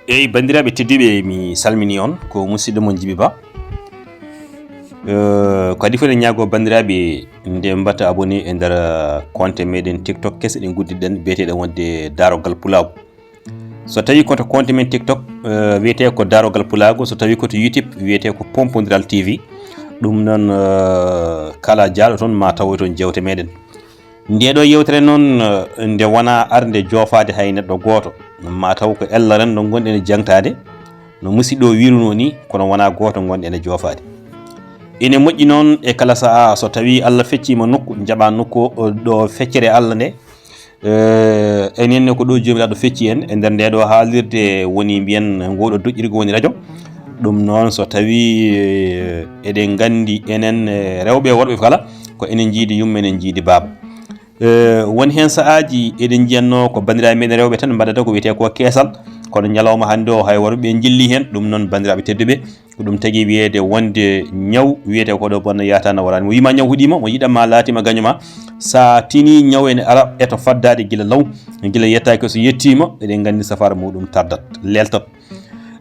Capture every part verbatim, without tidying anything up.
Eyi, banndiraaɓe tedduɓe, mi salmini on, ko musidɗo mon Jibi Ba. Eh, ko adii fof, eɗen ñaagoo banndiraaɓe nde mbaɗta abonné e nder, eh, compte meɗen TikTok kese ɗe nguddiɗen, biyeteeɗe wonde Daarogal Pulaagu. So tawii ko to compte men TikTok, eh, wiyetee ko Daarogal Pulaagu, so tawii ko to YouTube, wiyetee ko Pompondiral T V. Ɗum noon, eh, kala jaaɗo toon ma tawoy toon jeewte meɗen. Nde ɗo yewtere noon, eh, nde wonaa arde joofaade hay neɗɗo gooto, ma taw ko ella renndo ngonɗen e jaŋtaade, no musidɗo o wiirunoo nii, kono wonaa gooto ngonɗen e joofaade. Ene moƴƴi noon e kala sahaa, so tawii Allah fecciima nokku, njaɓaa nokku o, ɗo feccere Allah nde, eh, enen ne ko ɗo Joomiraaɗo fecci en, e nder nde ɗo haalirde woni mbiyen ngoo ɗo doƴƴirgo woni rajo. Ɗum noon, so tawii, eh, eɗen nganndi enen, eh, rewɓe e worɓe kala, ko enen njiidi yumma, enen njiidi baaba. Eh, woni heen sahaaji eɗen njiyatnoo ko banndiraaɓe meɗen rewɓe tan mbaɗata ko wiyetee ko keesal, kono ñalawma hannde o hay worɓe ɓe njilli heen. Ɗum noon, banndiraaɓe tedduɓe, ko ɗum tagi wiyeede wonde ñaw wiyetee ko ɗo bonna yahata na waraani. Mo wiima ñaw huɗiima, mo yiɗan ma laatima gaño ma. Sa tini ñaw ene ara e to faddaade gila law, gila yettaaki so yettiima, eɗen nganndi safaara muɗum tardat, leeltat.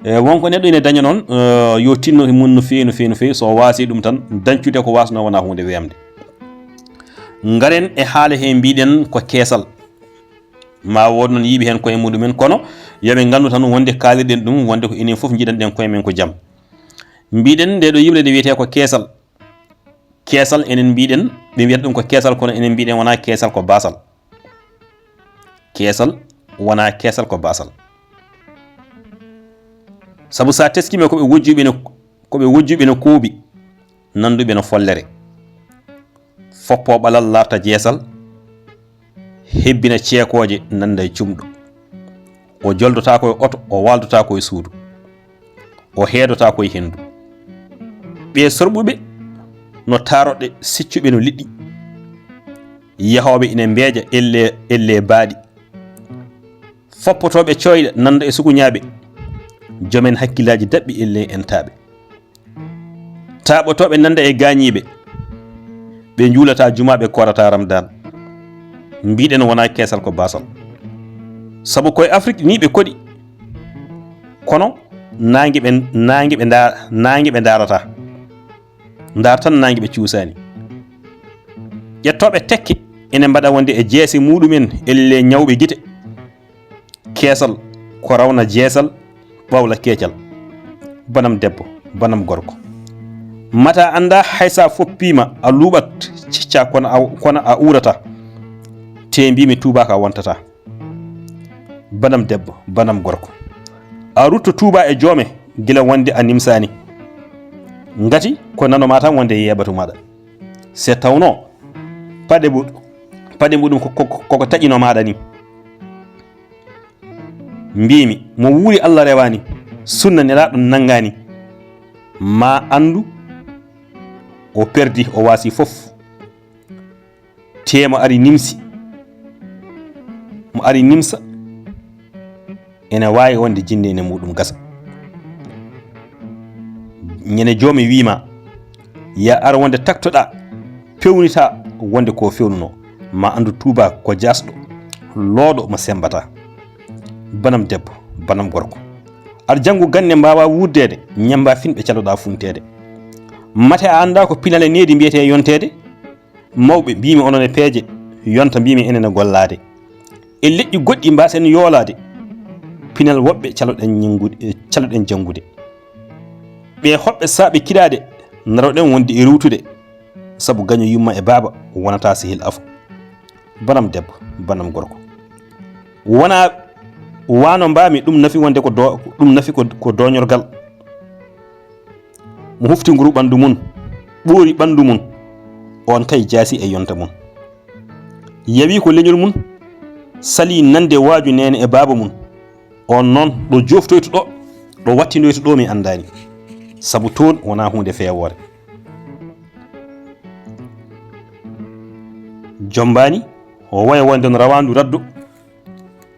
E, wonko neɗɗo ene daña noon, eh, yo tinno e mum no feewi, no feewi, no feewi. So o waasi ɗum tan, dañcude ko waasnoo wonaa huunde weemde. Ngaren e haala he mbiɗen ko keesal. Ma wood noon yiiɓe heen koye muɗumen, kono yo ɓe nganndu tan wonde kaalirɗen ɗum, wonde ko enen fof njiɗanɗen koye men ko jam. Mbiɗen nde ɗo yimre nde wiyetee ko keesal. Keesal enen mbiɗen, ɓe mbiyata ɗum ko keesal, kono enen mbiɗen wonaa keesal, ko baasal. Keesal wonaa keesal, ko baasal. Sabu sa teskiima ko ɓe wojjuɓe no, ko ɓe wojjuɓe no kooɓi, nannduɓe no follere. Foppoo ɓalal laarta jeesal, hebbina ceekooje nannda e cumɗo. O joldotaako e oto, o waaldotaako e suudu. O heedotaako e henndu. Ɓe sorɓuɓe no taaroɗe, siccuɓe no liɗɗi. Yahooɓe ina mbeeja elle, elle baaɗi. Foppotooɓe cooyɗa nannda e sukuñaaɓe. Jomen hakkillaaji daɓɓi elle entaaɓe. Taaɓotooɓe nannda e gaañiiɓe. Ɓe njuulataa jumaa, ɓe koorataa Ramadaan. Mbiɗen wonaa keesal, ko baasal. Sabu koye Afrik nii ɓe koɗi. Kono naange ɓe, naange ɓe nda-, naange ɓe ndaarataa. Ndaar tan naange ɓe cuusaani. Ƴettooɓe tekke ene mbaɗa wonde e jeese muɗumen elle ñawɓe gite. Keesal ko rawna jeesal, ɓawla keecal. Banam debbo, banam gorko. Mata annda hay sa foppiima a luuɓat, cicca kono a, kono a uurata. Te mbiimi tuubaaka wontata. Banam debbo, banam gorko. A rutto tuuba e joome gila wonde a nimsaani. Ngati ko nano ma tan wonde yeeɓatu maɗa. Se tawno paɗe mu-, paɗe muɗum ko, ko, ko, koko taƴino maɗa ni. Mbiimi, mo wuuri Allah rewaani, sunna Nelaaɗo nanngaani. Ma anndu o perdi, o waasi fof. Tee mo ari nimsi, mo ari nimsa, ene waawi wonde jinnde ene muɗum gasa. Ñande joome wiima, ya ar wonde taktoɗa, pewnita wonde ko fewnuno, ma anndu tuuba ko jasɗo, looɗo mo sembata. Banam debbo, banam gorko. Ar janngu gannde mbaawa wuurdeede, ñemmba fin ɓe caloɗa funteede. Mate a annda ko pinale needi mbiyetee yonteede? Mawɓe mbiimi onon e peeje, yonta mbiimi enen e gollaade. E leƴƴi goɗɗi mbaasen yoolaade. Pinal woɓɓe caloɗen ñanngude, eh, caloɗen janngude. Ɓe hoɓɓe saaɓe kiɗaade, naroɗen wonde e ruwtude. Sabu gaño yumma e baaba wonata sehil afo. Banam debbo, banam gorko. Wona wano mbaami, ɗum nafi wonde ko do-, ɗum nafi ko, ko doñorgal. Mo hufti nguru ɓanndu mum, ɓoori ɓanndu mum, on kay jaasi e yonta mum. Yawi ko leñol mum, sali nande waaju neene e baaba mum. On noon, ɗo joftoyto ɗo, ɗo wattindoyto ɗo, mi anndaani. Sabu toon wonaa huunde feewoore. Jommbaani, o waya wonde no rawaandu raddu,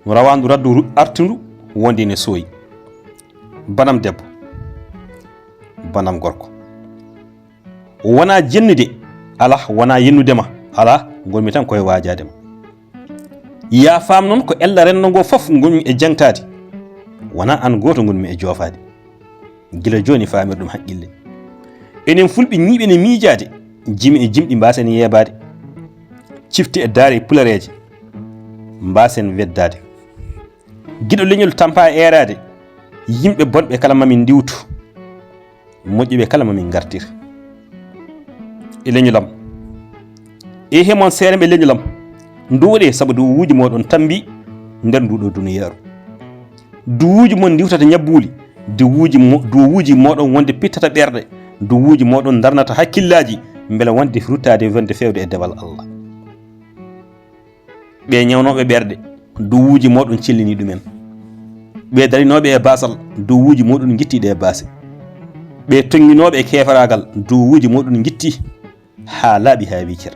no rawaandu raddu ru-, artundu wonde ne sooyi. Banam debbo, banam gorko. Wonaa jennude, alaa, wonaa yennude ma, alaa, ngonmi tan koye waajaade ma. Ya faam noon ko ella renndo ngo fof ngonmi e jaŋtaade. Wonaa aan gooto ngonmi e joofaade. Gila jooni faamirɗum haqqille. Enen fulɓe ñiiɓe ne miijaade, jimi e jimɗi mbaasen yeebaade. Cifti e daare pulareeje mbaasen weddaade. Giɗo leñol tampa eeraade, yimɓe bonɓe kala mamin ndiwtu, moƴƴuɓe kala mamin ngartir. E leñolam, e hemon seeremɓe leñolam, nduwoɗee sabu duwuuji mooɗon tambi nder nduɗo duniyaaru. Duwuuji mon ndiwtata ñabbuuli, duwuuji mo-, duwuuji mooɗon wonde pittata ɓerɗe, duwuuji mooɗon ndarnata hakkillaaji, mbele wonde ruttaade wonde feewde e dewal Allah. Ɓe ñawnooɓe ɓerɗe, duwuuji mooɗon cellini ɗumen. Ɓe darinooɓe e baasal, duwuuji mooɗon ngitti ɗe baase. Ɓe tonnginooɓe e keefaraagal, duwuuji mooɗon ngitti haa laaɓi haa wiccer.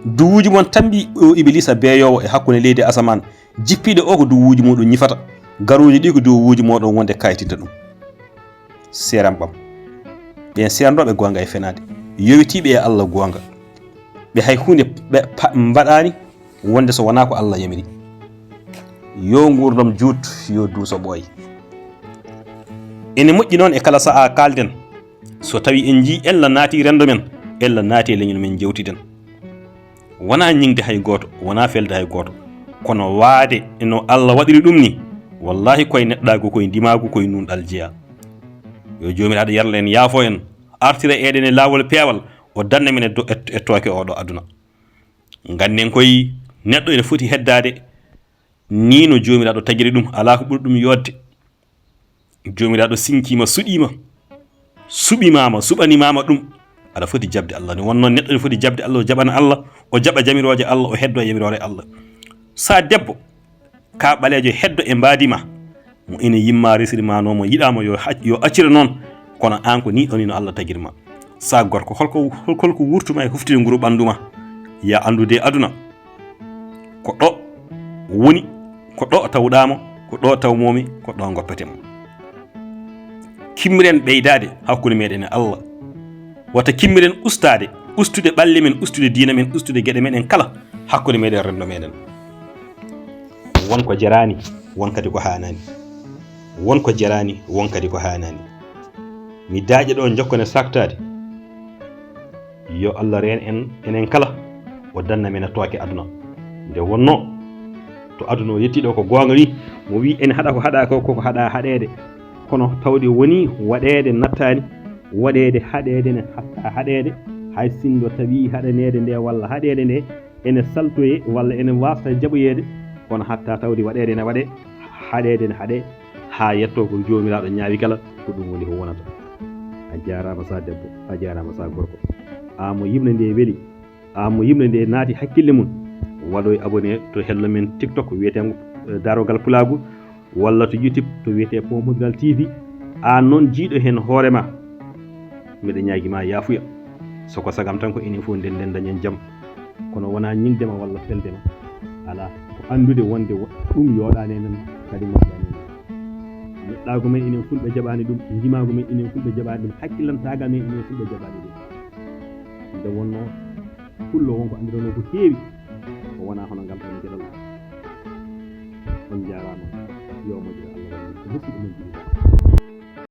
Duwuuji mon tambi o Ibiliisa beeyoowo e hakkunde leydi e asamaan, jippiiɗo o ko duwuuji muuɗum ñifata, garooji ɗi ko duwuuji mooɗon wonde kaytinta ɗum. Seeram ɓam. Ɓen seernooɓe goonga e fenaande, yowitiiɓe e Allah goonga, ɓe hay huunde ɓe pa-, mbaɗaani wonde so wonaa ko Allah yamiri. Yo nguurndam juut, yo duuso ɓooy. Ene moƴƴi noon e kala sahaa kaalden, so tawi en njii ella naati renndo men, ella naati e leñol men, njewtiden. Wonaa ñiŋde hay gooto, wonaa felde hay gooto, kono waade e no Allah waɗiri ɗum ni, wallaahi koye neɗɗaagu, koye ndimaagu, koye nuunɗal jeyaa. Yo Joomiraaɗo yarla en, yaafo en, artira eɗen e laawol peewal, o danna men e do-, e, e tooke oɗo aduna. Ngannden koye neɗɗo ene foti heddaade ni no Joomiraaɗo tagiri ɗum, alaa ko ɓuri ɗum yooɗde. Joomiraaɗo sinkiima, suɗiima, suɓimaama, suɓanimaama ɗum, aɗa foti jaɓde Allah. Nde wonnoo neɗɗo ene foti jaɓde Allah, o jaɓana Allah, o jaɓa jamirooje Allah, o heddoo e yamiroore Allah. Sa debbo, ka ɓaleejo heddo e mbaadi ma, mo ene yimma resiri ma, no mo yiɗaa mo yo hac-, yo accire noon, kono aan ko nii ɗoo ni no Allah tagir ma. Sa gorko, holko, holko, holko wurtuma e huftude nguru ɓanndu ma? Ya anndude aduna. Ko ɗo woni, ko ɗo tawɗaa mo, ko ɗo tawmomi, ko ɗo ngoppeten mo. Kimmiren ɓeydaade hakkunde meɗen e Allah. Wata kimmiren ustaade, ustude ɓalli men, ustude diina men, ustude geɗe meɗen kala hakkunde meɗen renndo meɗen. Won ko jaraani, won kadi ko haanaani. Won ko jaraani, won kadi ko haanaani. Mi daaƴa ɗo jokkone saktaade. Yo Allah reen en, enen kala, o danna men e tooke aduna. Nde wonnoo, to aduna o yettii ɗo ko goonga ni, mo wii ene haɗa ko haɗa ko, koko haɗa haɗeede. Kono tawde woni waɗeede nattaani, waɗeede haɗeede ne hatta haɗeede, hay sinno tawii haɗaneede nde walla haɗeede nde ene saltoye walla ene waasta jaɓoyeede, kono hatta tawde waɗeede ene waɗe, haɗeede ene haɗe, haa yettoo ko Joomiraaɗo ñaawi kala, ko ɗum woni ko wonata. A jaaraama sa debbo, a jaaraama sa gorko. Aan mo yimre nde weli, aan mo yimre nde naati hakkille mum, waɗoy abonné to hello men TikTok wiyeteengo, eh, Darogal Pulaagu, walla to YouTube to wiyetee Pont Modiral T V. Aan noon jiiɗo heen hoore ma, mbiɗa ñaagi ma yaafuya. So ko sagam tan ko enen fof ndenden dañen jam. Kono wonaa ñiŋde ma walla felde ma. Alaa. Ko anndude wonde wo-, ɗum yooɗaani e men, kadi moƴƴaani e men. Neɗɗaagu men enen fulɓe jaɓaani ɗum, ndimaagu men enen fulɓe jaɓaani ɗum, hakkilantaagal men enen fulɓe jaɓaani ɗum. Nde wonnoo, pullo won ko anndiranoo ko heewi, ko wonaa hono ngal ɗoon geɗal. On njaaraama, yo moƴƴere Allah won e musiɗɓe men juulɓe.